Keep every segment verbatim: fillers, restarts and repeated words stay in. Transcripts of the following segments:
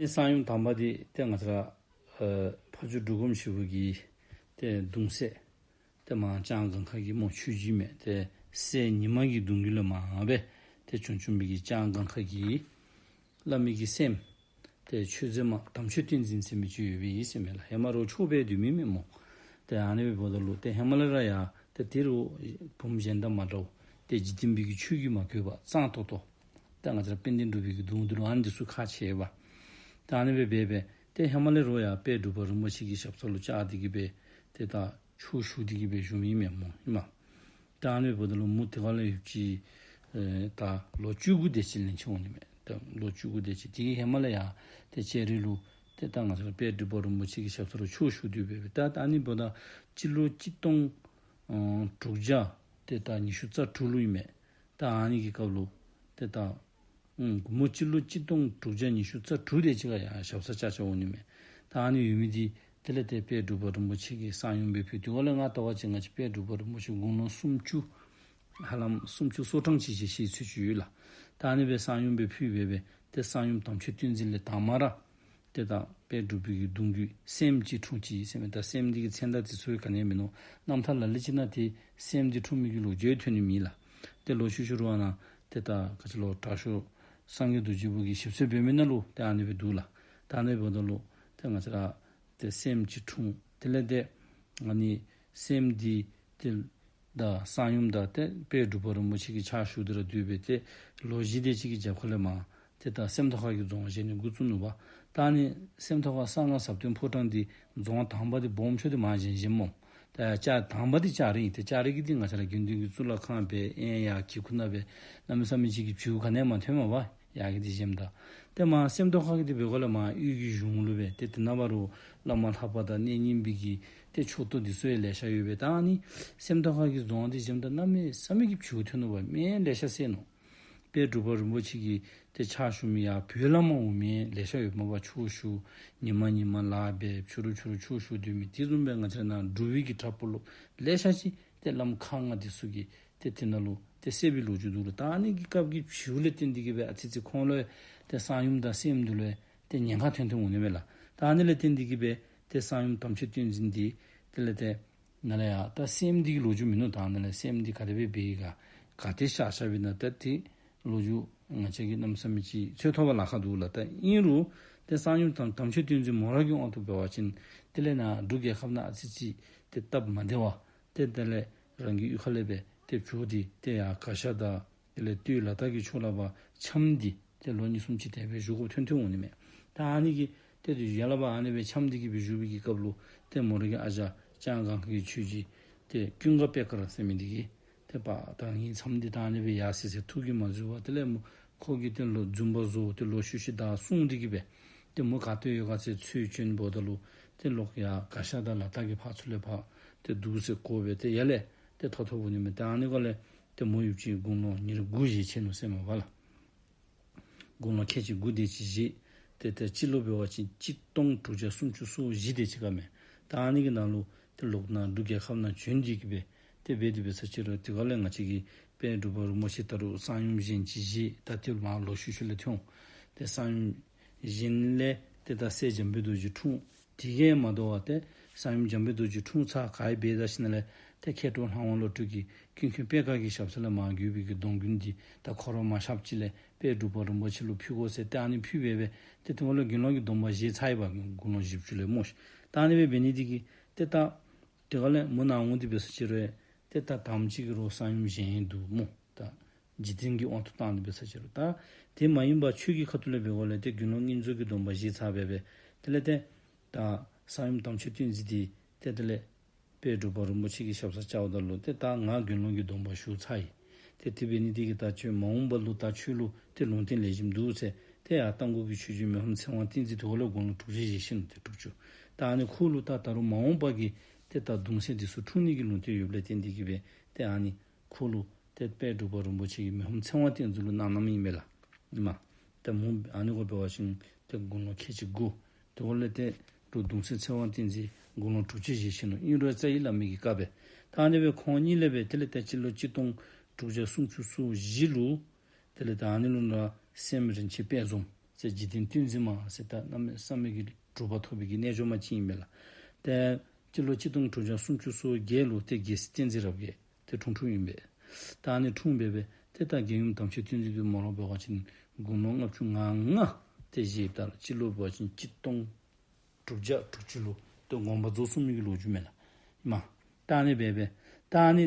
ཏེ་གསང་ཡུམ་དང་པ་འདི་ཏེ་ང་བཅས་ར་ཨེ་ཕ་ཇོ་འབྲུག་སྒོམ་ཞིག་པོ་གི་ཏེ་གདུང་སྲས་ཏེ་མར་ལྕང་སྒང་ཁ་གི་མོ་ཆོས་རྗེ་མས། ཏེ་སྲས་ཉི་མ་གི་གདུང་བརྒྱུད་ལས་མར་སྦེ་ཏེ་བྱོན་བྱོན་པའི་གི་ལྕང་སྒང་ཁ་གི་བླ་མའི་གི་སྲསམོ་ཏེ་ཆོས་མཛད་མ་དམ་ཆོས་བསྟན་འཛིན་ཟེར་མི་ཅིག་ཡོད་པའི་ཨིན་ཟེར་མས་ལགས། ཧེ་མ་རོགས་ཆོས་འབད་སྡོད་མི་མས་མོ། ཏེ་ཨ་ནི་སྦེ་འབདཝ་ད་ལུ་ཏེ་ཧེ་མ་ལས་ར་ཡང་ཏེ་དེ་རུ་བུམོ་གཞན་དང་མ་འདྲཝ་ཏེ་འཇིག་རྟེན་པའི་གི་ཆོས་ཀྱིས་མ་གོས་པར་གཙང་ཏོག་ཏོ། ཏེ་ང་བཅས་ར་དཔལ་ལྡན་འབྲུག་པའི་གི་གདུང་འདི་ལུ་ཨ་ནི་འདི་ཚུ་ཁག་ཆེ་བས། ཏེ་ཨ་ནི་སྦེ་འབད་སྦེ་ཏེ་ཧེ་མ་ལས་རོགས་ཡང་དཔལ་འབྲུག་པ་རིན་པོ་ཆེ་གི་ཞབས་ས་ལུ་བཅར་ཏེ་གི་སྦེ་ཏེ་ད་ཆོས་ཞུ་སྟེ་གི་སྦེ་བཞུགས་མི་མས་མོ་ཨིན་མས། ད་ཨ་ནི་འབདཝ་ད་ལུ་མོ་དེ་ཁ་ལས་ཡུདཔ་ཅིག་ཨེ་ད་ལོ་བཅུ་དགུ་དེ་ཅིག་ལན་ཅིག་འོང་ནི་མས། ད་ལོ་བཅུ་དགུ་དེ་ཅིག་དེ་གི་ཧེ་མ་ལས་ཡང་ཏེ་ལྕགས་རི་ལུ་ཏེ་ད་ང་བཅས་ར་དཔལ་འབྲུག་པ་རིན་པོ་ཆེ་གི་ཞབས་ས་ལུ་ཆོས་ཞུ་སྟེ་སྦེ་སྦེ་ད་ད་ཨ་ནི་འབདཝ་ད་སྤྱི་ལོ་གཅིག་སྟོང་ཨ་དྲུག་བརྒྱ་ཏེ་ད་ཉི་ཤུ་རྩ་དྲུག་ལུ་ཨིན་མས། ད་ཨ་ནི་གི་སྐབས་ལུ་ཏེ་ད་ཨུམ་མོ་སྤྱི་ལོ་གཅིག་སྟོང་དྲུག་བརྒྱ་ཉི་ཤུ་རྩ་དྲུག་དེ་ཅིག་ཁར་ཡང་ཞབས་ས་བཅར་བཅརཝ་འོང་ནི་མས། ད་ཨ་ནི་ཡོད་མི་འདི་དེ་ལས་ཏེ་དཔལ་འབྲུག་པ་རིན་པོ་ཆེ་གིས་གསང་ཡུམ་སྦེ་ཕུལ། དེ་འགོ་ལས་ང་བལྟ་བ་ཅིན་ང་བཅས་དཔལ་འབྲུག་པ་རིན་པོ་ཆེ་དགུང་ལོ་སུམ་ཅུ་ཧ་ལམ་སུམ་ཅུ་སོ་གྲངས་ཅིག་ཅིག་ཤི་ཚུན་ཅིག་ཡོད་ལགས། ད་ཨ་ནི་སྦེ་གསང་ཡུམ་སྦེ་ཕུལ་སྦེ་སྦེ་ཏེ་གསང་ཡུམ་དམ་ཆོས་བསྟན་འཛིན་ལས་དང་མ་ར་ཏེ་ད་དཔལ་འབྲུག་པའི་གི་གདུང་བརྒྱུད་སྲསམོ་ཅིག་འཁྲུངས་ཅི་ཟེར་མས། ད་སྲསམོ་འདི་གི་མཚན་དང་དེ་ཚུ་ག་ནི་ཡང་མིན་ནུག། རྣམ་ཐར་ལ་ལུ་ཅིག་ནང་ཏེ་སྲསམོ་འདི་འཁྲུངས་མི་གི་ལོ་རྒྱུས་ཐོན་ནི་མེད་ལགས། ཏེ་ལོག་ཤུལ་ཤུལ་རུ་ཨ་ནཱ་ཏེ་ད་ག་ཅི་ལོ་དྲག་ཤོས་སངས་རྒྱས་རྡོ་རྗེ་བུ་གིས་ཞིབ་འཚོལ་འབད་མི་ནང་ལུ་ཏེ་ཨ་ནི་སྦེ་འདུག་ལགས། ད་ཨ་ནི་འབདཝ་ད་ལུ་ཏེ་ང་བཅས་ར་ཏེ་སྲསམོ་ཅིག་འཁྲུངས། དེ་ལས་ཏེ་ཨ་ནི་སྲསམོ་འདི་ཏེ་ད་གསང་ཡུམ་དང་ཏེ་དཔལ་འབྲུག་པ་རིན་པོ་ཆེ་གི་ཕྱག་ཞུ་སྟེ་ར་སྡོད་སྦེ་ཏེ་ལོ་བཞི་དེ་ཅིག་གི་རྒྱབ་ཁ་ལས་མར་ཏེ་ད་སེམས་རྟོགས་ཁ་གི་རྫོང་བཞེངས་ནི་འགོ་བཙུགས་ནུག་པ། ད་ཨ་ནི་སེམས་རྟོགས་ཁ་གསང་སྔགས་ཟབ་དོན་ཕོ་བྲང་འདི་རྫོང་དང་པ་འདི་སྦོམ་ཤོས་འདི་མར་བཞེངས་བཞེངསམ་སྨོ། ད་ཡར་ལྕགས་དང་པ་འདི་ལྕགས་རི་ཨིན། ཏེ་ལྕགས་རི་གི་འདི་ང་བཅས་ར་དགེ་འདུན་གྱི་གཙུག་ལག་ཁང་སྦེ་ཨེ་ཡར་གི་ཁུག་ནང་སྦེ་གནམ་མེད་ས་མེད་ཅིག་གི་བྱུས་ག་ནི་ཡང་མ་ཐོནམ་པ། ཡར་གི་འདི་བཞེངསམ་ད། ཏེ་མར་སེམས་རྟོགས་ཁ་གི་འདི་འབད་དགོ་ལགས། མར་དབུས་ཀྱི་གཞུང་ལུ་སྦེ་ཏེ་དེ་ནང་ཕར་རུ་བླ་མ་ལྷ་པ་དང་གནས་རྙིང་པའི་གི་ཏེ་ཕྱོགས་གཏོགས་འདི་ཚུ་ཡང་ལེ་ཤ་ཡོད་པས། ད་ཨ་ནི་སེམས་རྟོགས་ཁ་གི་རྫོང་འདི་བཞེངསམ་ད་གནམ་མེད་ས་མེད་ཀྱི་བྱུས་ཐོན་ནུག་པ། མི་ལེ་ཤ་བསད་ནུག། དཔལ་འབྲུག་པ་རིན་པོ་ཆེ་གི་ཏེ་ཕྱག་ཞུ་མི་ཡར་བོད་ལས་མར་འོང་མི་ལེ་ཤ་ཡོདཔ་མས་པ། ཆོས་ཞུ་ཉི་མ་ཉི་མ་ལཱ་འབད་ཕྱི་རུ་ཕྱི་རུ་ཆོས་ཞུ་སྡོད་མི། དེ་བཟུམ་སྦེ་ང་བཅས་ནཱ་འབྲུག་པའི་གི་དྲག་པོ་ལུ་ལེ་ཤ་ཅིག་ཏེ་བླམ་ཁག་ལྔ་འདི་ཚུ་གིས་ཏེ་དེ་ནང་ལུ་ཏེ་བསད་པའི་ལོ་རྒྱུས་འདུག་ལགས། ད་ཨ་ནི་གི་སྐབས་ཀྱི་བྱུས་ལས་བརྟེན་ཏེ་གི་སྦེ་ཨ་ཙི་ཅིག་ཁོང་ལུ་ཏེ་གསང་ཡུམ་དང་སྲསམོ་འདི་ལུ་ཏེ་ཉེན་ཁ་ཐོན་ཐོན་འོང་ནི་མས་ལགས། ད་ཨ་ནི་ལས་བརྟེན་ཏེ་གི་སྦེ་ཏེ་གསང་ཡུམ་དམ་ཆོས་བསྟན་འཛིན་འདི་དེ་ལས་ཏེ་ནཱ་ལས་ཡར་ད་སྲསམོ་འདི་གི་ལོ་རྒྱུས་མིན་ནུག། ད་ནཱ་ལས་སྲསམོ་འདི་ག་དེ་སྦེ་འབད་ཡི་ག་ག་ཏེ་གཤགས་གཤགསཔ་ཨིན་ན་ད་དེ་ལོ་རྒྱུས་ང་བཅས་ཀྱིས་གནམ་མེད་ས་མེད་ཅིག་འཚོལ་ཐོབ་པར་ལཱ་ཁག་འདུག་ལགས། ད་ཨིན་རུང་ཏེ་གསང་ཡུམ་དང་དམ་ཆོས་བསྟན་འཛིན་མོ་ར་གི་དབང་དུ་འབད་བ་ཅིན་དེ་ལས་ནཱ་འབྲུག་རྒྱལ་ཁབ་ནང་ཨ་ཙི་ཅིག་ཏེ་སྟབས་མ་བདེ་བར་ཏེ་དེ་ལས་རང་གི་གཡུས་ཁ་ལས་སྦེ་ཏེ་བྱོག་སྟེ་ཏེ་ཡར་གར་ཞ་དང་དེ་ལས་སྟོད་ལ་དྭགས་ཀྱི་ཕྱོགས་ལུ་ཕར་འཁྱམས་ཏེ་ཏེ་ལོ་གཉིས་གསུམ་ཅིག་དེ་སྦེ་བཞུགས་དགོཔ་ཐོན་ཐོན་འོང་ནི་མས། ད་ཨ་ནི་གི་ཏེ་དེ་ཡར་ལས་ཕར་ཨ་ནི་སྦེ་འཁྱམས་ཏེ་གི་སྦེ་བཞུགས་པའི་གི་སྐབས་ལུ་ཏེ་མོ་ར་གི་ཨ་ཞང་ལྕང་སྒང་གི་ཆོས་རྗེ་ཏེ་ཀུན་དགའ་པད་དཀར་ཟེར་མི་འདི་གིས་ཏེ་པ་ད་ངེའི་མཚམས་འདི་ད་ཨ་ནི་སྦེ་ཡར་སོ་ཡི་ཟེར་ཐུགས་ཀྱིས་མ་བཟོད་པར་དེ་ལས་མོ་ཁོ་གིས་ཏེ་ལོག་རྫུན་པ་བཟོ་སྟེ་ལོག་ཤུལ་ཤུལ་བདའ་བསྲུང་སྟེ་གི་སྦེ་ཏེ་མོ་ག་ཏེ་ཡོད་ག་ཟེར་འཚོལ་བྱོན་འབདཝ་ད་ལུ་ཏེ་ལོག་ཡར་གར་ཞ་དང་ལ་དྭགས་ཀྱི་ཕར་ཚུར་ལས་ཕར་ཏེ་འདུག་ཟེར་གོ་སྦེ་ཏེ་ཡར་ལས་ཏེ་ཐོབ་ཐོབ་འོང་ནི་མས། ཏེ་ཨ་ནི་སྒང་ལས་ཏེ་མོ་ཡུདཔ་ཅིག་དགུང་ལོ་ཉེར་དགུ་བཞེས་ཆི་ནུག་ཟེར་མས་པ་ལགས། དགུང་ལོ་ཁལ་གཅིག་དགུ་དེ་ཅིག་བཞེས། ཏེ་ཏེ་སྤྱི་ལོ་འབད་བ་ཅིན་གཅིག་སྟོང་དྲུག་བརྒྱ་སུམ་ཅུ་སོ་བཞི་དེ་ཅིག་ཁར་མས། ད་ཨ་ནི་གི་ནང་ལུ་ཏེ་ལོག་ནཱ་འབྲུག་རྒྱལ་ཁབ་ནང་བྱོན་ཏེ་གི་སྦེ་ཏེ་འབད་དེ་འབད་ས་ཅིག་རུང་དེ་སྒང་ལས་ང་བཅས་ཀྱི་དཔལ་འབྲུག་པ་རིན་པོ་ཆེ་ད་རུང་གསང་ཡུམ་གཞན་ཅིག་བཞེས། ད་ཏེ་མར་ལོག་ཤུལ་ཤུལ་ལས་ཐོན། ཏེ་གསང་ཡུམ་གཞན་ལས་ཏེ་ད་སྲས་འཇམ་དཔལ་རྡོ་རྗེ་འཁྲུངས། དེ་གིས་མ་དོ་བར་ཏེ་གསང་ཡུམ་འཇམ་དཔལ་རྡོ་རྗེ་འཁྲུངས་ཚར་ག་ཡི་འབད་ད་ཞིནམ་ལས་ཏེ་མཁས་གྲུབ་ལྷ་དབང་བློ་གྲོས་ཀྱིས་ཀུན་མཁྱེན་པད་དཀར་གྱི་ཞབས་ས་ལས་མར་བརྒྱུད་པའི་གི་སྡོམ་རྒྱུན་འདི་ད་ཁོ་ར་མ་གཤགསཔ་ཅིག་ལས་དཔལ་འབྲུག་པ་རིན་པོ་ཆེ་ལུ་ཕུལ་དགོ་ཟེར་ཏེ་ཨ་ནི་ཕུལ་སྦེ་སྦེ་ཏེ་དེ་འབདཝ་ལས་དགེ་སློང་གི་སྡོམ་པ་བཞེས་ཚར་ཡི་པ། དགུང་ལོ་བཞི་བཅུ་ལས་སྨོ་ཤིག། ད་ཨ་ནི་སྦེ་འབད་ནི་འདི་གིས་ཏེ་ད་དེ་སྒང་ལས་མོ་ནཱ་འོང་སྟེ་འབད་ས་ཅིག་རུང་ཏེ་ད་དང་པ་ཅིག་གི་རོགས་གསང་ཡུམ་བཞེངས་འདུག་སྨོ། ད་འཇིག་རྟེན་གྱི་དབང་དུ་བཏང་སྟེ་འབད་ས་ཅིག་རུང་ད་དེ་མ་ཡིན་པར་ཆོས་ཀྱི་ཁ་ཐུག་ལས་འབད་དགོཔ་ལས་ཏེ་དགེ་སློང་བསྙེན་རྫོགས་ཀྱི་སྡོམ་པ་བཞེས་ཚར་སྦེ་སྦེ་དེ་ལས་ཏེ་ད་གསང་ཡུམ་དམ་ཆོས་བསྟན་འཛིན་འདི་ཏེ་དེ་ལས་དཔལ་འབྲུག་པ་རིན་པོ་ཆེ་གི་ཞབས་སར་བཅརཝ་ད་ལུ་ཏེ་ད་ང་དགེ་སློང་གི་སྡོམ་པ་ཞུ་ཚར་ཡི། ཏེ་དེ་འབད་ནི་འདི་གིས་ད་ཁྱོད་མ་འོངས་པ་ལུ་ད་ཁྱོད་ལུ་ཏེ་ལུང་བསྟན་ལེགས་ཤོམ་འདུག་ཟེར་ཏེ་ཡར་རྟ་མགོ་གི་ཆོས་རྗེ་མི་ཕམ་ཚེ་དབང་བསྟན་འཛིན་དེ་སྒང་ལས་དགུང་ལོ་དྲུག་ཅུ་བཞེས་ཞིནམ་ཏེ་དྲུག་ཅུ། ད་ཨ་ནི་ཁོ་ལུ་ད་ད་རུང་མ་འོངས་པ་གི་ཏེ་ད་གདུང་སྲས་འདི་ཚུ་འཁྲུངས་ནི་གི་ལུང་བསྟན་ཡོདཔ་ལས་བརྟེན་ཏེ་གི་སྦེ་ཏེ་ཨ་ནི་ཁོ་ལུ་ཏེ་དཔལ་འབྲུག་པ་རིན་པོ་ཆེ་གིས་མི་ཕམ་ཚེ་དབང་བསྟན་འཛིན་ལུ་གནང་གནངམ་ཨིན་མས་ལགས། ཨིན་མས། ཏེ་མོ་ཨ་ནི་སྒང་འབད་བ་ཅིན་ཏེ་དགུང་ལོ་ཁལ་གཅིག་དགུ། དེ་སྒང་ལས་ཏེ་འབྲུག་གདུང་སྲས་ཚེ་དབང་བསྟན་འཛིན་དགུང་ལོ་དྲུག་ཅུ་བཞེས་ཞིནམ་ཨིན་རུང་རྩ་བའི་བླ་མའི་གི་བཀའ་སྦེ། ད་ཨ་ནི་སྦེ་ཁོང་གཉིས་ལས་སྦེ་དེ་ལས་ཏེ་སྤྱི་ལོ་གཅིག་སྟོང་དྲུག་བརྒྱ་སུམ་ཅུ་སོ་བཞི་ལུ་དེ་ལས་ད་ཨ་ནི་ལུ་ནཱ་སྲསམོ་རིན་ཆེན་དཔལ་འཛོམས་ ཟེར་འཇིག་རྟེན་བསྟན་འཛིན་མ་ཟེར་ད་གནམ་མེད་ས་མེད་ཀྱི་གྲུབ་པ་ཐོབ་པའི་གི་རྣལ་འབྱོར་མ་ཅིག་ཨིན་པས་ལགས། ཏེ་སྤྱི་ལོ་གཅིག་སྟོང་དྲུག་བརྒྱ་སུམ་ཅུ་སོ་བརྒྱད་ལུ་ཏེ་རྒྱལ་སྲས་བསྟན་འཛིན་རབ་རྒྱས་ཏེ་འཁྲུངས་འཁྲུངསམ་ཨིན་པས། ད་ཨ་ནི་འཁྲུངས་སྦེ་སྦེ་ཏེ་ད་རྒྱལ་ཡུམ་དམ་ཆོས་བསྟན་འཛིན་འདི་མོ་ར་འབད་བ་ཅིན་དགུང་ལོ་ལྔ་བཅུ་ང་ལྔ་ཏེ་བཞེསཔ་ད་སྤྱི་ལོ་འབད་བ་ཅིན་གཅིག་སྟོང་དྲུག་བརྒྱ་དྲུག་ཅུ་ལུ་ཏེ་དགོངས་པ་རྫོགས་སོང་མི་གི་ལོ་རྒྱུས་མས་ལགས། ཨིན་མས། ད་ཨ་ནི་སྦེ་སྦེ་ད་ཨ་ནི་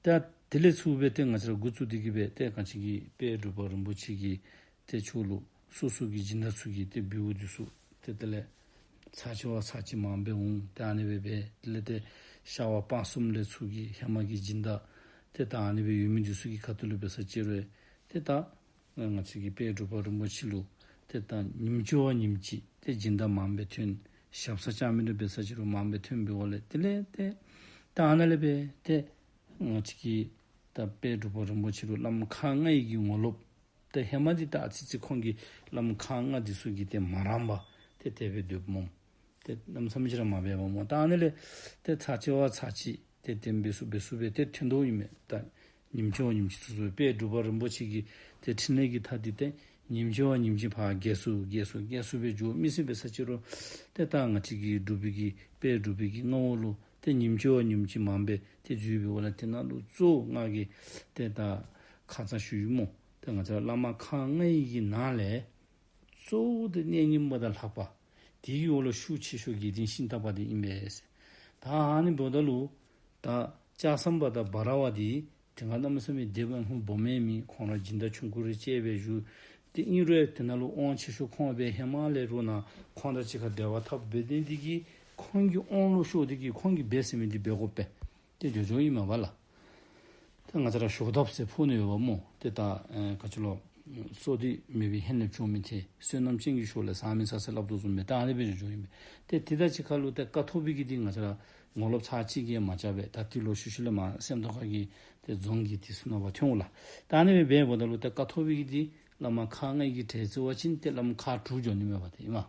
ད་དེ་ལས་ཚུར་སྦེ་ཏེ་ང་བཅས་ར་འགོ་བཙུགས་ཏེ་གི་སྦེ་ཏེ་ག་ཅི་གི་དཔལ་འབྲུག་པ་རིན་པོ་ཆེ་གིས་ཏེ་ཕྱོགས་ལུ་སོ་སོ་གི་སྦྱིན་བདག་ཚུ་གི་ཏེ་འབུལཝ་འདི་ཚུ་ཏེ་དེ་ལས་ཚར་གཅིག་བ་ཚར་གཅིག་མངམ་སྦེ་འོང་། ཏེ་ཨ་ནི་སྦེ་སྦེ་དེ་ལས་ཏེ་ཤར་ཝང་སྤ་གསུམ་ལས་ཚུར་གྱི་ཧེ་མ་གི་སྦྱིན་བདག་ཏེ་ད་ཨ་ནི་སྦེ་ཡོད་མི་འདི་ཚུ་གི་ཁ་ཐུག་ལུ་འབད་ས་ཅིག་རུང་ཏེ་ད་ང་བཅས་ཀྱི་དཔལ་འབྲུག་པ་རིན་པོ་ཆེ་ལུ་ཏེ་ད་ཉིནམ་གཅིག་བ་ཉིནམ་གཅིག་ཏེ་སྦྱིན་བདག་མངམ་སྦེ་ཐོན། ཞབས་སར་བཅར་མི་འདི་འབད་ས་ཅིག་རུང་མངམ་སྦེ་ཐོན་འབདཝ་ལས་དེ་ལས་ཏེ་ད་ཨ་ནཱ་ལས་སྦེ་ཏེ་ང་བཅས་ཀྱི་ད་དཔལ་འབྲུག་པ་རིན་པོ་ཆེ་ལུ་བླམ་ཁག་ལྔའི་གི་ངོ་ལོག་ཏེ་ཧེ་མ་འདི་ད་ཨ་ཙི་ཙི་ཁོང་གིས་བླམ་ཁག་ལྔ་འདི་ཚུ་གིས་ཏེ་མ་རངས་པར་ཏེ་དེ་སྦེ་སྡོདཔ་སྨོ། ཏེ་གནམ་མེད་ས་མེད་ཅིག་ར་མ་འབད་བས་སྨོ། ད་ཨ་ནི་ལས་ཏེ་ཚར་གཅིག་བ་ཚར་གཅིག་ཏེ་དེ་སྦེ་སུ་སྦེ་སུ་སྦེ་ཏེ་ཐོན་དོ་ཨིན་མས། ད་ཉིནམ་གཅིག་བ་ཉིནམ་གཅིག་ཚུན་ཚོད་དཔལ་འབྲུག་པ་རིན་པོ་ཆེ་གི་ཏེ་ཕྲིན་ལས་ཀྱི་མཐའ་འདི་ཏེ་ཉིནམ་གཅིག་བ་ཉིནམ་གཅིག་ཕར་རྒྱས་སུ་རྒྱས་སུ་རྒྱས་སུ་སྦེ་འགྱོ་མི་ཚུ་འབད་ས་ཅིག་རུང་ཏེ་ད་ང་བཅས་ཀྱི་འབྲུག་པའི་གི་དཔལ་འབྲུག་པའི་གི་མངའ་འོག་ལུ་ཏེ་ཉིནམ་གཅིག་བ་ཉིནམ་གཅིག་མངམ་སྦེ་ཏེ་འཛུལ་བའི་འོག་ལས་དེ་ནང་ལུ་གཙོ་བོ་ང་གིས་ཏེ་ད་ཁ་ཙ་ཞུ་ཡི་སྨོ། ཏེ་ང་བཅས་ར་བླ་མ་ཁག་ལྔའི་གི་ནང་ལས་གཙོ་བོ་འདི་གནས་རྙིང་པ་དང་ལྷ་པ། དེ་གི་འོག་ལུ་ཤུགས་ཆེ་ཤོས་དགེ་ལྡན་ཤིང་རྟ་པ་འདི་ཨིན་པས་ཟེར། ད་ཨ་ནི་འབདཝ་ད་ལུ་ད་ལྕགས་ཟམ་པ་དང་འབའ་ར་བ་འདི་དེ་སྒང་གནམ་མེད་ས་མེད་སྡེ་པ་ཧུང་སྦོམ་མེན་མི་ཁོང་ར་སྦྱིན་བདག་ཆུང་ཀུ་རེ་བཅས་སྦེ་བཞུགས། ཏེ་ཨིན་རུང་དེ་ནང་ལུ་དབང་ཆེ་ཤོས་ཁོང་སྦེ་ཧེ་མ་ལས་ར་ནཱ་ཁོང་དང་གཅིག་ཁར་འབྲེལ་བ་འཐབ་འབད་ནི་འདི་གིས་ཁོང་གི་དབང་ལུ་ཤོར་ཏེ་གིས་ཁོང་གིས་འབད་ཟེར་མི་འདི་འབད་དགོ་པས། ཏེ་འགྱོ་འགྱོཝ་ཨིན་མས་པ་ལགས། ཏེ་ང་བཅས་ར་ཞོ་དབ་ཟེར་ཕོག་ནི་ཡོདཔ་སྨོ། ཏེ་ད་ཨེ་ག་ཅི་ལོ་སྲོག་འདི་མེད་པའི་ཧེན་ལེབ་བྱུང་མི་ཐལ། བསོད་ནམས་ཅན་གྱི་ཞོ་ལས་ཟ་མི་ཟ་ཟེར་སླབ་དོ་བཟུམ་སྦེ་ད་ཨ་ནི་སྦེ་འགྱོ་འགྱོཝ་ཨིན་པས། ཏེ་དེ་དང་གཅིག་ཁར་ལུ་ཏེ་ཀཿཐོག་པའི་གི་འདི་ང་བཅས་ར་ངོ་ལོག་ཚར་གཅིག་གིས་མ་བཅག་པས། ད་ཏེ་ལོག་ཤུལ་ཤུལ་ལས་མར་སེམས་རྟོགས་ཁ་གི་ཏེ་རྫོང་གི་དེ་ཚུ་ནང་ཕར་ཐོན་འོང་ལགས། ད་ཨ་ནི་སྦེ་འབདཝ་ད་ལུ་ཏེ་ཀཿཐོག་པའི་གི་འདི་བླ་མ་ཁག་ལྔའི་གི་གྲལ་བརྩི་བ་ཅིན་ཏེ་བླ་མ་ཁག་དྲུག་འགྱོ་ནི་མས་པ་ཏེ་ཨིན་མས།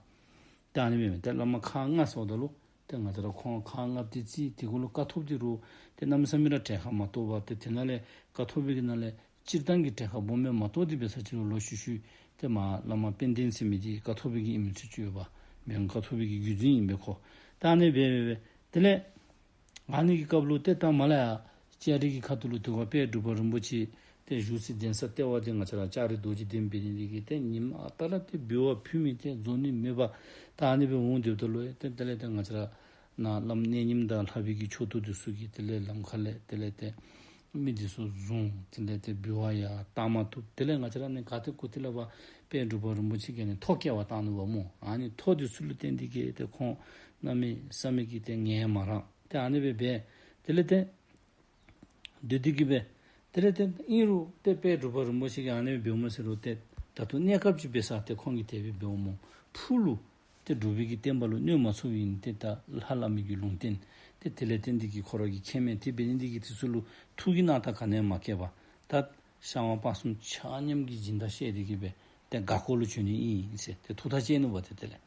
ད་ཨ་ནི་སྦེ་ཏེ་བླ་མ་ཁག་ལྔ་ཟེརཝ་ད་ལུ་ཏེ་ང་བཅས་ར་ཁོང་ཁག་ལྔ་འདི་རྩིས་ཏེ་གུ་ལུ་ཀཿཐོག་འདི་རུང་ཏེ་གནམ་མེད་ས་མེད་ར་གྲལ་ཁར་མ་གཏོགས་པར་ཏེ་དེ་ནང་ལས་ཀཿཐོག་པའི་གི་ནང་ལས་སྤྱིར་བཏང་གི་གྲལ་ཁར་སྦོམ་སྦེ་མ་གཏོགས་ཏེ་འབད་ས་ཅིག་རུང་ལོག་ཤུལ་ཤུལ་ཏེ་མར་བླ་མ་དཔལ་ལྡན་ཟེར་མི་འདི་ཀཿཐོག་པའི་གི་ཨིན་མི་ཚུ་ཅིག་ཡོདཔ་མས། ཀཿཐོག་པའི་གི་བརྒྱུད་འཛིན་ཨིན་པས་ཁོ། ད་ཨ་ནི་སྦེ་སྦེ་སྦེ་དེ་ལས་ཨ་ནི་གི་སྐབས་ལུ་ཏེ་ད་མར་ལས་ཡར་ལྕགས་རི་གི་ཁ་ཐུག་ལུ་དེ་ཁར་དཔལ་འབྲུག་པ་རིན་པོ་ཆེ་ཏེ་བཞུགས་སའི་གདན་ས་ལྟེ་བ་འདི་ང་བཅས་ར་ལྕགས་རི་རྡོ་རྗེ་གདན་འབད་ནི་འདི་གིས་ཏེ་ཉིནམ་ཨ་རྟག་ར་ཏེ་འབུལ་བ་ཕུལ་མི་ཏེ་རྫོགས་ནི་མེད་པར་ད་ཨ་ནི་སྦེ་འོང་སྡོདཔ་ད་ལུ་ཏེ་དེ་ལས་ཏེ་ང་བཅས་ར་ནཱ་བླམ་གནས་རྙིང་དང་ལྷ་པའི་གི་ཕྱོགས་གཏོགས་འདི་ཚུ་གིས་དེ་ལས་ལམ་ཁ་ལས་དེ་ལས་ཏེ་མི་འདི་ཚུ་བཟུང་། དེ་ལས་ཏེ་འབུལ་བ་ཡང་བཏང་མ་བཏུབ། དེ་ལས་ང་བཅས་ར་ནི་ག་ཏེ་གུ་ཏེ་ལས་ཕར་དཔལ་འབྲུག་པ་རིན་པོ་ཆེ་གིས་ནི་ཐོ་བཀལ་བར་བཏང་ནུག་པ་སྨོ། ཨ་ནི་ཐོ་འདི་ཚུ་ལུ་བརྟེན་ཏེ་གིས་ཏེ་ཁོང་གནམ་མེད་ས་མེད་ཀྱི་ཏེ་ངལ་མ་རངས། ཏེ་ཨ་ནི་སྦེ་འབད་དེ་ལས་ཏེ་སྡོད་དེ་གིས་སྦེ་དེ་ལས་ཏེ་ཨིན་རུང་ཏེ་དཔལ་འབྲུག་པ་རིན་པོ་ཆེ་གིས་ཨ་ནི་སྦེ་འབདཝ་མས་ཟེར་རུང་ཏེ་ད་ལྟོ་གནས་སྐབས་ཅིག་འབད་ས་ཏེ་ཁོང་གིས་དེ་སྦེ་འབདཝ་སྨོ། ཕུགས་ལུ་ཏེ་འབྲུག་པའི་གི་བསྟན་པ་ལུ་གནོད་མ་ཚུགསཔ་ཨིན། ཏེ་ད་ལྷ་བླ་མའི་གི་ལུང་བསྟན་ཏེ་དེ་ལས་བརྟེན་ཏེ་གིས་ཁོ་ར་གིས་མཁྱེན་མས། དེ་འབད་ནི་འདི་གིས་དེ་ཚུ་ལུ་ཐུགས་ཀྱི་སྣང་དག་ག་ནི་ཡང་མ་བསྐྱེད་པར་ད་ཤར་ཝང་སྤ་གསུམ་ཆ་མཉམ་གྱི་སྦྱིན་བདག་བཤལ་ཏེ་གིས་སྦེ་ཏེ་སྒ་སྐོར་ལུ་བྱོན་ནི་ཨིན་ཟེར་ཏེ་ཐུགས་ཐག་བཅད་ནུག་པ། ཏེ་དེ་ལས་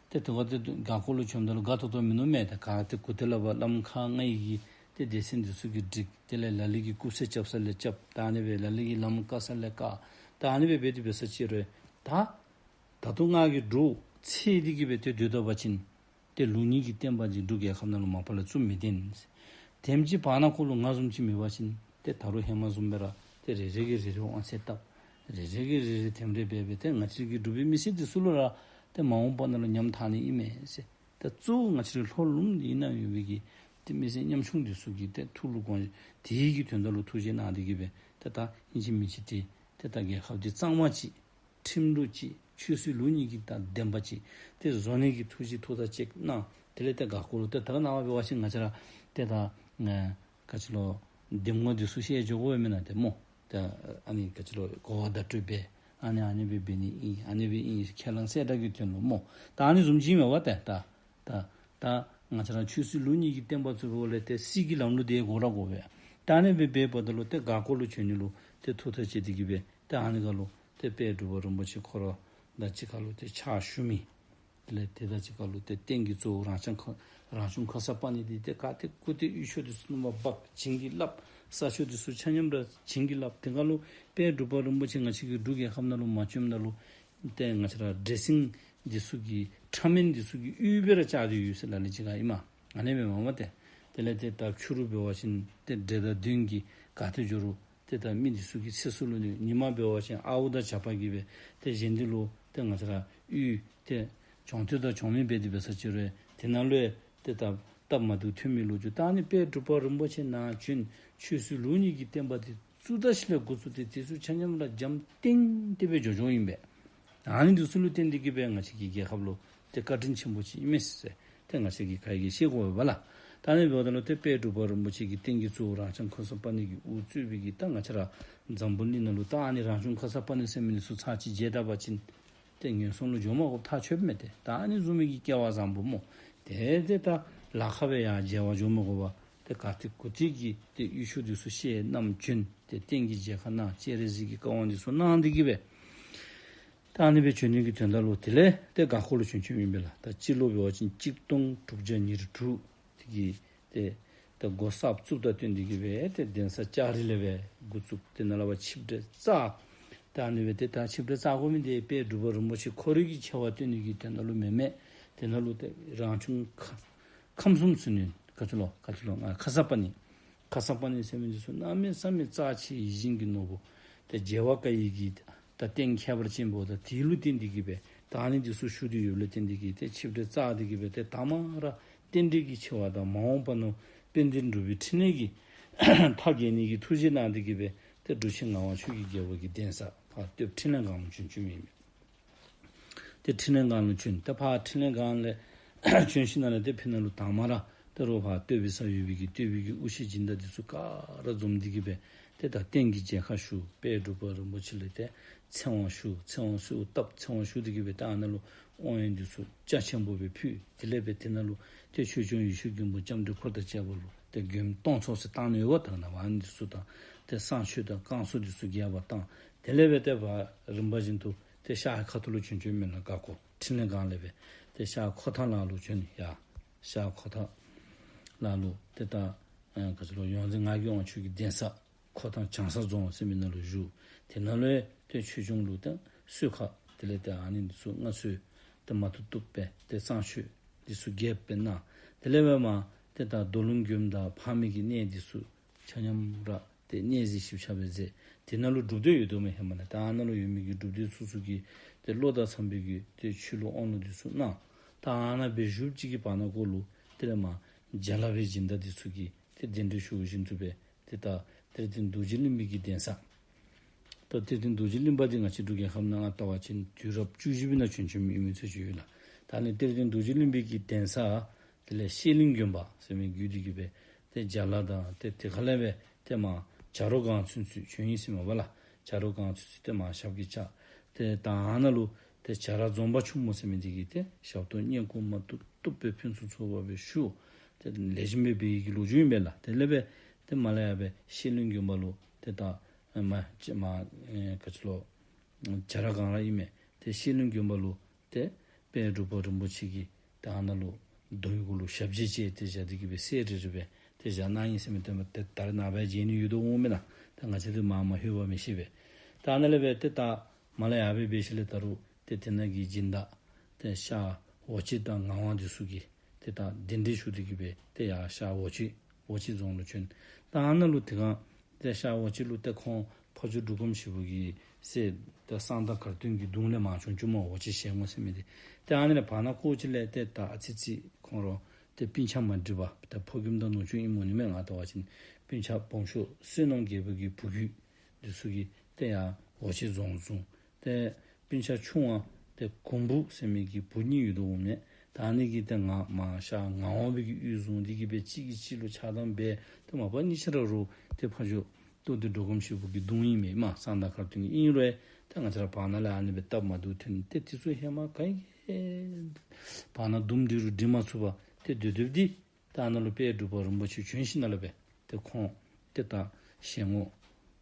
ཏེ་དེ་ཁར་ཏེ་སྒ་སྐོར་ལུ་བྱོནམ་ད་ལུ་དགའ་ཏོག་ཏོ་མིན་ནུག་མས། ཏེ་ག་ཏེ་གུ་ཏེ་ལས་ཕར་བླམ་ཁག་ལྔའི་གི་ཏེ་སྡེ་ཚན་འདི་ཚུ་གིས་བསྒྲིགས། དེ་ལས་ལ་ལུ་གིས་སྐུ་ཚེ་རྐྱབ་ས་ལས་རྐྱབ། ད་ཨ་ནི་སྦེ་ལ་ལུ་གིས་ལམ་བཀག་ས་ལས་བཀག། ད་ཨ་ནི་སྦེ་འབད་དེ་འབད་ས་ཅིག་རུང་ད་ད་ལྟོ་ང་གིས་འབྲུག་ཚེ་འདི་གིས་སྦེ་ཏེ་སྡོད་ད་པ་ཅིན་ཏེ་ལུགས་གཉིས་ཀྱི་བསྟན་པ་འདི་འབྲུག་རྒྱལ་ཁབ་ནང་ལུ་མ་པ་ལས་བཙུགས་མི་བཏུབ། དེམ་ཅིག་བར་ན་ཁོ་ལུ་ང་བཟུམ་ཅིག་མེད་པ་ཅིན་ཏེ་ད་རུང་ཧེ་མ་བཟུམ་སྦེ་ར་ཏེ་རེ་རེ་གིས་རེ་རེ་དབང་ཚད་བཏབ། རེ་རེ་གིས་རེ་རེ་དེམ་རེ་འབད་འབད་ཏེ་ང་བཅས་ཀྱི་འབྲུག་པའི་མི་སེར་འདི་ཚུ་ལུ་ར་ཏེ་མ་འོངས་པ་ནང་ལུ་ཉམ་ཐག་ནི་ཨིན་མས་ཟེར། ཏེ་གཙོ་བོ་ང་བཅས་རའི་ལྷོ་ལུངམ་འདི་ནང་ཡོད་པའི་གི་ཏེ་མི་སེར་ཉམ་ཆུང་འདི་ཚུ་གི་ཏེ་ཐུགས་ལུ་དགོངས་དེ་གི་དོན་དག་ལུ་ཐུགས་རྗེ་གནང་སྟེ་གིས་སྦེ་ཏེ་ད་ཨིན་ཅི་མིན་ཅི་ཏེ་ཏེ་ད་རྒྱལ་ཁབ་འདི་གཙང་མ་ཅིག་ཁྲིམས་ལུགས་ཅིག་ཆོས་སྲིད་ལུགས་གཉིས་ཀྱི་ད་ལྡན་པ་ཅིག་ཏེ་བཟོ་ནི་གི་ཐུགས་རྗེ་ཐུགས་ཐག་བཅད་གནང་། དེ་ལས་ཏེ་སྒ་སྐོར་ལུ་ཏེ་ད་རེས་ནངས་པ་འབད་བ་ཅིན་ང་བཅས་ར་ཏེ་ད་ཨེ་ག་ཅི་ལོ་གདམ་ངོ་འདི་ཚུ་བཤད་འགྱོ་དགོ་པས་མེན་ན་ཏེ་སྨོ། ཏེ་ཨ་ནི་ག་ཅི་ལོ་གོ་བ་བརྡ་སྤྲོད་འབད་ཨ་ནི་ཨ་ནི་སྦེ་འབད་ནི་ཨིན། ཨ་ནི་སྦེ་ཨིན་ཁས་བླངས་གསལ་བསྒྲགས་ཀྱི་དོན་ལུ་སྨོ། ད་ཨ་ནི་བཟུམ་ཅིག་མེན་པ་ཏེ་ད་ད་ད་ང་བཅས་ར་ཆོས་སྲིད་ལུགས་གཉིས་ཀྱི་བསྟན་པ་བཙུགས་པའི་འོག་ལས་ཏེ་སྲིད་ཀྱི་ལམ་ལུགས་འདི་དགོ་ར་དགོ་པས། ད་ཨ་ནི་སྦེ་འབདཝ་ད་ལུ་ཏེ་སྒ་སྐོར་ལུ་བྱོན་ནི་ལུ་ཏེ་ཐུགས་ཐག་བཅད་དེ་གིས་སྦེ་ཏེ་ཨ་ནི་སྒང་ལུ་ཏེ་དཔལ་འབྲུག་པ་རིན་པོ་ཆེ་ཁོ་ར་དང་གཅིག་ཁར་ལུ་ཏེ་ཕྱག་ཞུ་མི། དེ་ལས་ཏེ་ད་གཅིག་ཁར་ལུ་ཏེ་རྟེན་གྱི་གཙོ་བོ་རང་བྱུང་ཁ་རང་བྱུང་ཁར་ས་པ་ཎི་འདི་ཏེ་ག་ཏེ་གུ་ཏེ་གཡུས་ཕྱོགས་འདི་ཚུ་ནང་ཕར་འབག་བྱིན་གྱིས་བརླབས། ས་ཕྱོགས་འདི་ཚུ་ཆ་མཉམ་ར་བྱིན་གྱིས་བརླབས། དེ་སྒང་ལུ་དཔལ་འབྲུག་པ་རིན་པོ་ཆེ་ང་བཅས་ཀྱི་འབྲུག་རྒྱལ་ཁབ་ནང་ལུ་མ་བྱོནམ་ད་ལུ་ ཏེ་ང་བཅས་ར་འདྲེ་སྲིན་འདི་ཚུ་གི་ཕྲ་མེན་འདི་ཚུ་གི་ཡུལ་སྦེ་ར་བཅའ་སྟེ་ཡོད་ཟེར་ལ་ལུ་ཅིག་ཁར་ཨིན་མས། ཨ་ནི་མེན་མས་ཏེ། དེ་ལས་ཏེ་ད་ཕྱི་རུ་འབད་བ་ཅིན་ཏེ་འདྲེ་དང་གདོན་གྱིས་ག་ཏེ་འགྱོ་རུང་ཏེ་ད་མི་འདི་ཚུ་གི་ཚེ་སྲོག་ལུ་ནི། ཉིན་མ་འབད་བ་ཅིན་ཨརཝ་དང་ཇག་པ་གིས་སྦེ་ཏེ་གཞན་འདི་ལུ་ཏེ་ང་བཅས་ར་ཡུལ་ཏེ་གྱོང་ཐོས་དང་གྱོང་མེད་འབད་དེ་འབད་ས་ཅིག་རུང་དེ་ནང་ལུ་ཏེ་ད་སྟབས་མ་བདེཝ་ཐོན་མི་ལོ་རྒྱུས། ད་ཨ་ནི་དཔལ་འབྲུག་པ་རིན་པོ་ཆེ་ནཱ་བྱོན་ཆོས་སྲིད་ལུགས་གཉིས་ཀྱི་བསྟན་པ་འདི་བཙུགས་ད་ཤུལ་ལས་འགོ་བཙུགས་ཏེ་དེ་ཚུ་ཆ་མཉམ་ར་འཇམ་ཐིང་ཐིང་སྦེ་འགྱོ་འགྱོཝ་ཨིན་པས། ཨ་ནི་འདི་ཚུ་ལུ་བརྟེན་ཏེ་གིས་སྦེ་ང་བཅས་ཀྱི་རྒྱལ་ཁབ་ལུ་ཏེ་བཀའ་དྲིན་ཆེན་པོ་ཅིག་ཨིན་མས་ཟེར་ཏེ་ང་བཅས་ཀྱིས་ག་ར་གིས་ཤེས་དགོ་པས་ལགས། ད་ཨ་ནི་འབདཝ་ད་ལུ་ཏེ་དཔལ་འབྲུག་པ་རིན་པོ་ཆེ་གི་རྟེན་གྱི་གཙོ་བོ་རང་བྱུང་ཁརྶ་པཱ་ཎི་གི་དབུ་གཙོས་པའི་གི་ད་ང་བཅས་ར་འཛམ་བུ་གླིང་ནང་ལུ་ད་ཨ་ནི་རང་བྱུང་ཁརྶ་པཱ་ཎི་ཟེར་མི་འདི་ཚུ་ཚར་གཅིག་མཇལ་ད་པ་ཅིན་ཏེ་ངན་སོང་ལུ་འགྱོ་མ་དགོཔ་ཐག་ཆོད་མས་ཏེ། ད་ཨ་ནི་བཟུམ་མའི་གི་སྐལ་བ་བཟང་པོ་སྨོ། ཏེ་ཏེ་ད་ལཱ་ཁག་སྦེ་ཡར་མཇལ་བར་འགྱོ་མ་དགོ་པར་ཏེ་ག་ཏེ་གུ་ཏེ་གིས་ཏེ་ཡུལ་ཕྱོགས་འདི་ཚུ་ཤེས་རྣམ་བྱོན་ཏེ་རྟེན་གྱི་མཇལ་ཁ་གནང་སྤྱན་རས་གཟིགས་ཀྱི་བཀའ་དབང་འདི་ཚུ་གནང་སྟེ་གིས་སྦེ་ད་ཨ་ནི་སྦེ་བྱོན་ནི་གི་དོན་དག་ལུ་དེ་ལས་ཏེ་འགག་སྐོར་ལུ་བྱོན་བྱོནམ་ཨིན་པས་ལགས། ད་སྤྱི་ལོ་འབད་བ་ཅིན་གཅིག་སྟོང་དྲུག་བརྒྱ་ཉེར་དྲུག་དེ་གི་ཏེ་ད་འགོ་གསར་བཙུགསཔ་དང་བསྟུན་ཏེ་གིས་སྦེ་ཏེ་གདན་ས་ལྕགས་རི་ལས་སྦེ་འགོ་བཙུགས། ཏེ་ནཱ་ལས་ཕར་ཆིབས་གྲལ་བཅགས། ད་ཨ་ནི་སྦེ་ཏེ་ད་ཆིབས་གྲལ་བཅག་དགོ་མི་འདི་དཔལ་འབྲུག་པ་རིན་པོ་ཆེ་ཁོ་རའི་གི་ཆེ་བ་སྟོན་ནི་གི་དོན་དག་ལུ་མེན་མས། དེ་ནང་ལུ་ཏེ་རང་བྱུང་ཁ་ཁམས་གསུམ་ཚུ་ནི་ག་ཅི་ལོ་ག་ཅི་ལོ་ང་ཁརྶ་པཱ་ཎི། ཁརྶ་པཱ་ཎི་ཟེར་མི་འདི་ཚུ་གནམ་མེད་ས་མེད་རྩ་ཆེ་ཡིད་བཞིན་གྱི་ནོར་བུ། ཏེ་རྒྱལ་བ་ཀ་ཡི་གི་ད་རྟེན་ཁྱད་པར་ཅན་པོ་ད་དེ་ལུ་བརྟེན་ཏེ་གིས་སྦེ་ད་ཨ་ནི་འདི་ཚུ་ཞུ་སྟེ་ཡོདཔ་ལས་བརྟེན་ཏེ་གིས་ཏེ་ཆིབས་གྲལ་བཅགས་ཏེ་གིས་སྦེ་ཏེ་ད་མ་ར་རྟེན་འབྲེལ་གྱི་ཆེ་བ་དང་མ་འོངས་པ་ནང་དཔལ་ལྡན་འབྲུག་པའི་འཕྲིན་ལས་ཀྱི་མཐའ་རྒྱས་ནི་གི་ཐུགས་བཞེད་གནང་སྟེ་གིས་སྦེ་ཏེ་འབྲུག་ཆེན་ངག་དབང་ཆོས་ཀྱི་རྒྱལ་པོ་གི་གདན་ས་ཕར་སྟོད་འཕྲིན་ལས་སྒང་ལུ་བྱོན་བྱོནམ་ཨིན་མས། ཏེ་འཕྲིན་ལས་སྒང་ལུ་བྱོན། ཏེ་ཕར་འཕྲིན་ལས་སྒང་ལས་བྱོན་ཞིནམ་ལས་ཏེ་ཕི་ནང་ལུ་དང་མ་ར་ཏེ་རོགས་ཕར་སྟོད་པའི་ས་ཡོད་པའི་གི་སྟོད་པའི་གི་དབུ་ཆེ་སྦྱིན་བདག་འདི་ཚུ་ག་ར་འཛོམས་ཏེ་གིས་སྦེ་ཏེ་ད་རྟེན་གྱི་མཇལ་ཁ་ཞུ། དཔལ་འབྲུག་པ་རིན་པོ་ཆེ་ལས་ཏེ་ཚེ་དབང་ཞུ། ཚེ་དབང་གསོལཝ་བཏབ། ཚེ་དབང་ཞུ་སྟེ་གིས་སྦེ་ཏེ་ཨ་ནཱ་ལུ་དབང་ཡོན་འདི་ཚུ་རྒྱ་ཆེན་པོ་སྦེ་ཕུལ། དེ་ལས་སྦེ་ཏེ་ནཱ་ལུ་ཏེ་ཆོས་སྐྱོང་ཡེ་ཤེས་མགོན་པོ་ལྕམ་དྲལ་འཁོར་དང་བཅས་པ་ལུ་ཏེ་མགྱོནམ་སྟོང་ཚོགས་ཟེར་བཏང་ནི་ཡོདཔ་ད་ནཱ་ཨ་ནི་འདི་ཚུ་དང་ཏེ་བསང་མཆོད་དང་བསྐང་གསོ་འདི་ཚུ་རྒྱས་པར་བཏང་། དེ་ལས་སྦེ་ཏེ་ཕར་རིམ་པ་བཞིན་དུ་ཏེ་ཤར་ཁ་ཐུག་ལུ་བྱོན་བྱོནམ་ཨིན་ལགས། འགག་སྐོར་འཕྲིན་ལས་སྒང་ལས་སྦེ་ཏེ་ཤར་ཁོ་ཐང་ལ་ལུ་བྱོན། ཡར་ཤར་ཁོ་ཐང་ལ་ལུ་ཏེ་ད་ཨ་ག་ཅི་ལོ་ཡོངས་འཛིན་ངག་གི་དབང་ཕྱུག་གི་གདན་ས་ཁོ་ཐང་བྱང་ས་རྫོང་ཟེར་མི་ནང་ལུ་བཞུགས། དེ་ནང་ལུ་ཏེ་ཆོས་སྐྱོང་ལུ་ཏེ་གསོལ་ཁ་དེ་ལས་ཏེ་ཨ་ནི་འདི་ཚུ་མངའ་གསོལ་ཏེ་མ་ཐུབ་ཐུབ་སྦེ་ཏེ་བསང་མཆོད་འདི་ཚུ་རྒྱས་པར་གནང་། དེ་ལས་སྦེ་མར་ཏེ་ད་རྡོར་ལུང་དགོནམ་དང་ཕག་མོ་གི་གནས་འདི་ཚུ་ཆ་མཉམ་ར་ཏེ་གནས་གཟིགས་ཞིབ་ཆ་སྦེ་མཛད། དེ་ནང་ལུ་སྒྲུབ་སྡེ་ཡོད་དོ་མས་ཧེ་མ་ལས། ད་ཨ་ནཱ་ལུ་ཡོད་མི་གི་སྒྲུབ་སྡེ་ཚུ་ཚུ་གི་ཏེ་བློ་དང་འཚམས་པའི་གི་ཏེ་ཆོས་ལུང་དབང་ལུང་འདི་ཚུ་གནང་། ད་ཨ་ནཱ་སྦེ་བཞུགས་ཅིག་གི་བར་ན་ཀོ་ལུ་དེ་ལས་མར་བྱ་ལ་པའི་སྦྱིན་བདག་འདི་ཚུ་གིས་ཏེ་གདན་འདྲེན་ཞུ་བཞིན་དུ་སྦེ་ཏེ་ད་གཏེར་སྟོན་རྡོ་རྗེ་གླིང་པའི་གི་གདན་ས། ད་གཏེར་སྟོན་རྡོ་རྗེ་གླིང་པ་འདི་ང་བཅས་འབྲུག་རྒྱལ་ཁབ་ནང་ང་བལྟ་བ་ཅིན་དུས་རབས་བཅུ་བཞི་པའི་ནང་བྱོན་བྱོནམ་ཨིན་མི་ཚུ་ཅིག་ཡོད་ལགས། ད་ཨ་ནི་གཏེར་སྟོན་རྡོ་རྗེ་གླིང་པའི་གི་གདན་ས་དེ་ལས་ཤེལ་གླིང་དགོན་པ་ཟེར་མི་བརྒྱུད་དེ་གིས་སྦེ་ཏེ་བྱ་ལ་དང་ཏེ་དེ་ཁ་ལས་སྦེ་ཏེ་མར་བྱ་རོག་སྒང་ཚུན་ཚོད་བྱོན་ཡི་ཟེར་མས་པ་ལགས། བྱ་རོག་སྒང་ཚུན་ཚོད་ཏེ་མར་ཞབས་ཀྱིས་བཅགས། ཏེ་ད་ཨ་ནཱ་ལུ་ཏེ་བྱ་ར་རྫོང་པ་ཆུང་མོ་ཟེར་མི་འདི་གིས་ཏེ་ཞབས་ཏོག་བསྙེན་བཀུར་མ་ཐུབ་ཐུབ་སྦེ་ཕུན་སུམ་ཚོགས་པ་སྦེ་ཞུ། ཏེ་ལེགས་ཤོམ་སྦེ་འབད་ཡི་གི་ལོ་རྒྱུས་ཨིན་པས་ལགས། དེ་ལས་སྦེ་ཏེ་མར་ལས་ཡར་སྦེ་ཤེལ་གླིང་དགོན་པ་ལུ་ཏེ་ད་མར་མར་ཨེ་ག་ཅི་ལོ་བྱ་ར་སྒང་ར་ཨིན་མས། ཏེ་ཤེལ་གླིང་དགོན་པ་ལུ་ཏེ་དཔལ་འབྲུག་པ་རིན་པོ་ཆེ་གིས་ད་ཨ་ནཱ་ལུ་རྡོ་གུ་ལུ་ཞབས་རྗེས་བཅས་ཏེ་བཞག་སྟེ་གིས་སྦེ་གསལ་རི་རི་སྦེ་ཏེ་བཞག་གནང་ཡི་ཟེར་མི་དེ་མ་ཏེ་ད་རེས་ནངས་པ་མཇལ་ནི་ཡོད་དོ་འོང་མེན་ན། ད་ང་བཅས་འདི་མར་མ་ལྷོད་པ་མི་ཤེས་པས། ད་ཨ་ནཱ་ལས་སྦེ་ཏེ་ད་མར་ལས་ཡར་སྦེ་འབད་ཞིནམ་ལས་ད་རུང་ཏེ་དེ་ནང་གི་སྦྱིན་བདག་ཏེ་ཤར་འོ་ཅེ་དང་ངག་དབང་འདི་ཚུ་གིས་ཏེ་ད་གདན་འདྲེན་ཞུ་སྟེ་གིས་སྦེ་ཏེ་ཡར་ཤར་འོ་ཅེ་འོ་ཅེ་རྫོང་ལུ་བྱོན། ད་ཨ་ནཱ་ལུ་དེ་སྒང་ཏེ་ཤར་འོ་ཅེ་ལུ་ཏེ་ཁོང་ཕ་ཇོ་འབྲུག་སྒོམ་ཞིག་པོ་གི་སྲས་ཏེ་གསང་བདག་གར་སྟོན་གྱི་གདུང་ལས་མར་བྱུང་བྱུངམ་འོ་ཅེ་ཞལ་ངོ་ཟེར་མི་འདི། ཏེ་ཨ་ནི་ལས་བར་ན་ཀོ་ཅིག་ལས་ཏེ་ད་ཨ་ཙི་ཙི་ཁོང་ར་ཏེ་སྤུན་ཆ་མ་འགྲིག་པར་ཏེ་ཕོ་རྒནམ་དང་ནུ་གཅུང་ཨིནམ་འོང་ནི་མས། ང་བལྟ་བ་ཅིན་སྤུན་ཆ་སྦོམ་ཤོས་བསོད་ནམས་རྒྱལ་པོ་གི་བུ་བརྒྱུད་འདི་ཚུ་གིས་ཏེ་ཡར་འོ་ཅེ་རྫོང་བཟུང་། ཏེ་སྤུན་ཆ་ཆུང་བ་ཏེ་གུང་པོ་ཟེར་མི་གི་བུ་གཉིས་ཡོད་དོ་འོང་མས། ད་ཨ་ནི་གིས་ཏེ་ང་མར་ཤར་ངག་དབང་པའི་གི་གཡུས་བཟུང་སྟེ་གིས་སྦེ་གཅིག་གིས་གཅིག་ལུ་ཆགས་སྡང་འབད། ཏེ་མ་པ་གཉིས་ཆ་ར་རུང་ཏེ་ཕ་ཇོ་རྟོགས་ལྡན་འབྲུག་སྒོམ་ཞིག་པོ་གི་གདུང་ཨིན་མས། མར་གསང་བདག་གར་སྟོན་གྱི་ཨིན་རུང་ཏེ་ང་བཅས་ར་བར་ན་ལས་ཨ་ནི་སྦེ་སྟབས་མ་བདེཝ་ཐོན། ཏེ་དེ་ཚུ་ཧེ་མ་ག་ཡེ་བར་ན་འདུམ་འགྲིག་རུང་འགྲིག་མ་ཚུགས་པར་ཏེ་སྡོད་སྡོདཔ་འདི་ད་ཨ་ནཱ་ལུ་དཔལ་འབྲུག་པ་རིན་པོ་ཆེ་བྱོན་ཞིནམ་ལས་སྦེ་ཏེ་ཁོང་ཏེ་ད་ཞལ་ངོ་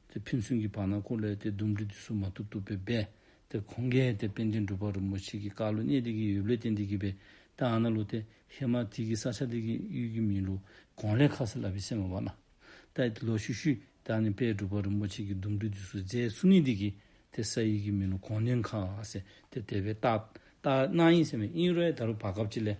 ཏེ་ཕན་ཚུན་གྱི་བར་ན་ཀོ་ལས་ཏེ་འདུམ་འགྲིག་འདི་ཚུ་མ་ཐུབ་ཐུབ་སྦེ་འབད། ཏེ་ཁོང་གིས་ཏེ་དཔལ་ལྡན་འབྲུག་པ་རིན་པོ་ཆེ་གི་བཀའ་ལུ་གནས་ཏེ་གིས་ཡོདཔ་ལས་བརྟེན་ཏེ་གིས་སྦེ་ད་ཨ་ནཱ་ལུ་ཏེ་ཧེ་མ་དེ་གི་ས་ཆ་དེ་གི་ཡུལ་གྱི་མིང་ལུ་གོང་ལས་ཁ་ཟེར་སླབ་ཨིན་ཟེར་མས་པ་ལགས། ད་ལོག་ཤུལ་ཤུལ་ད་ཨ་ནི་དཔལ་འབྲུག་པ་རིན་པོ་ཆེ་གིས་འདུམ་འགྲིག་འདི་ཚུ་མཛད་ཚུགས་ནི་དེ་གིས་ ཏེ་ས་ཡི་གི་མིང་ལུ་གོ་གནོན་ཁ་ཟེར་ཏེ་དེ་སྦེ་བཏགས་བཏགས་གནང་ཡི་ཟེར་མས། ཨིན་རུང་ད་རུང་བར་སྐབས་ཅིག་ལས་